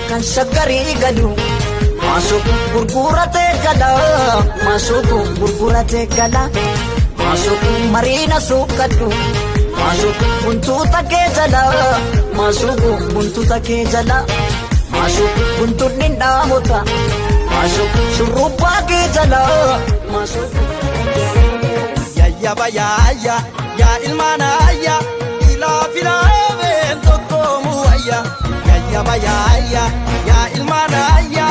Kan shaggarii galu maasuuku gurguratee gala maasuuku gurguratee gala maasuuku mariina suuqadhu maasuuku buntuuta kee jala maasuuku buntuuta kee jala maasuuku buntuunni dhaamota maasuuku shurrubbaa kee jala maasuuku. Yayyaba yaayya yaa ilmaan ayya ilaa filaameen tokkoomu wayya. Yayyaba yaayya yaa ilmaan ayya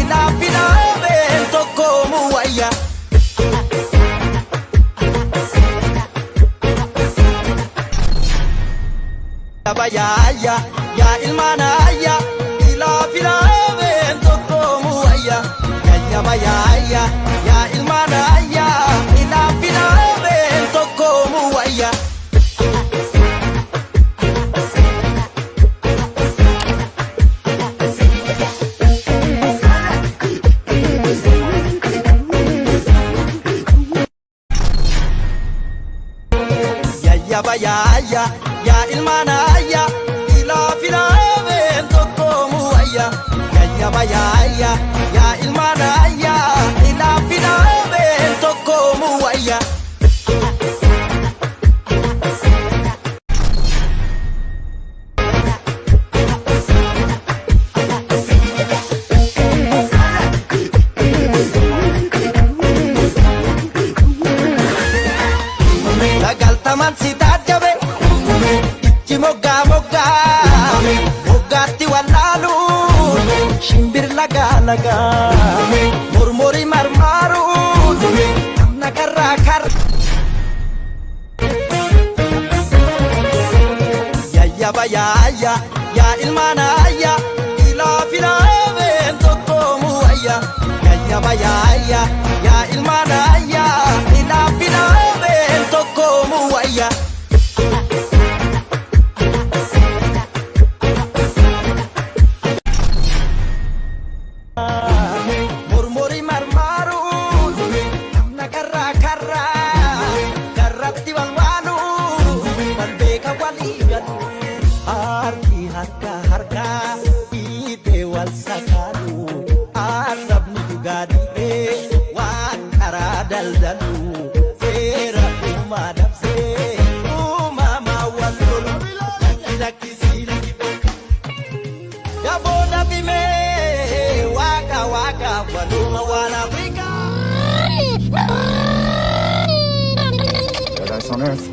ilaa filaameen tokkoomu wayya. Yayyaba yaayya yaa ilmaan ayya ilaa filaameen tokkoomu wayya. Yayyaba yaayya yaa ilmaan ayya ilaa filaameen tokkoomu wayya. Yayyaba yaayya yaa ilmaan ayya ilaa filaameen tokkoomu wayya. Yayyaba yaayya yaa ilmaan ayya ilaa filaameen tokkoomu wayya. Sagaltaman si taajjabe ijji moggaa moggaa moggaatti wallaalu shimbir lagaa lagaa mormorii marmaaru namna karraa karra. Yayyaba yaayya yaa ilmaan ayya ilaa filaameen tokkoomu wayya. Yayyaba yaayya yaa ilmaan ayya ilaa filaameen tokkoomu wayya. Mormorii marmaaru namna karraa karraa karratti walwaalu wal beeka walii galu harki harka harkaa dhiitee wal sakaalu arrabni dhugaa dhiibee waan karaa daldalu seera uumaa dabsee uumamaa wal lolu lakki lakkisii lakki. Daboo dafimee waaqa waaqa waluma waan Afrikaa. Paradise on earth.